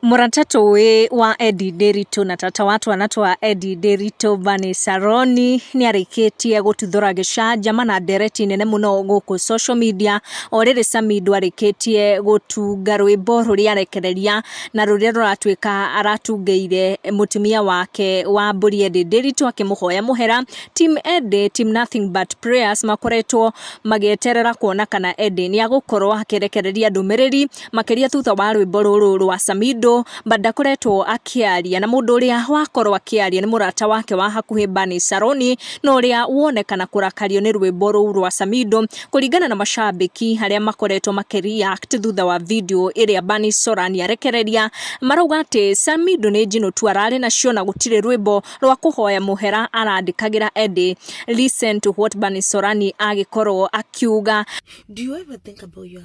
Mũrata tũĩ wa Eddie Nderitu na tata wa twana twa Eddie Nderitu Bernice Saroni nĩarĩkĩtie gũtuthũra gĩcanjama na ndereti nene mũno gũkũ social media. O rĩrĩ Samido arĩkĩtie gũtunga rwĩmbo rũrĩa arekereria na rũrĩa rũratuĩka aratungĩire mũtumia wake wa mbũri Eddie Nderitu akĩmũhoya mũhera. Team Eddie, team nothing but prayers makoretwo magĩeterera kuona kana Eddie nĩagũkorwo akĩrekereria ndũmĩrĩri makĩria thutha wa rwĩmbo rũrũ rwa Samido, but ndakoretwo akĩaria na mũndũ ũrĩa wakorwo akĩaria nĩ mũrata wake wa hakuhĩ Bernice Saroni, na ũrĩa wonekana kũrakario nĩ rwĩmbo rũu rwa Samido kũringana na mashabiki arĩa makoretwo makĩ react thutha wa video ĩrĩa Bernice Saroni arekereria, marauga atĩ Samido nĩ njino tu ararĩ nacio na gũtirĩ rwĩmbo rwa kũhoya mũhera arandĩkagĩra Eddie. Listen to what Bernice Saroni agĩkorwo akiuga. Do you ever think about your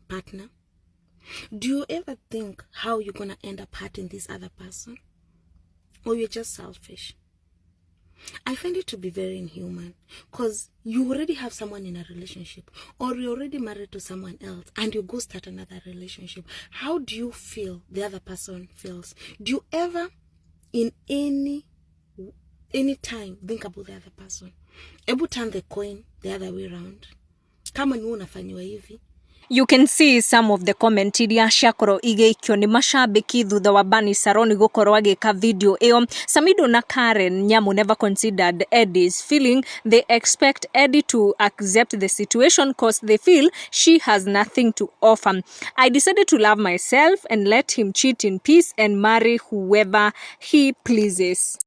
partner? Do you ever think how you're gonna end up hurting this other person? Or you're just selfish? I find it to be very inhuman because you already have someone in a relationship or you're already married to someone else and you go start another relationship. How do you feel the other person feels? Do you ever in any time think about the other person? Ebu turn the coin the other way round. Kama ni wewe unafanyiwa hivi. You can see some of the comment iria ciakorwo igĩikio nĩ mashabiki thutha wa Bernice Saroni gũkorwo agĩka video ĩyo. Samido na Karen Nyamu never considered Eddie's feeling. They expect Eddie to accept the situation 'cause they feel she has nothing to offer. I decided to love myself and let him cheat in peace and marry whoever he pleases.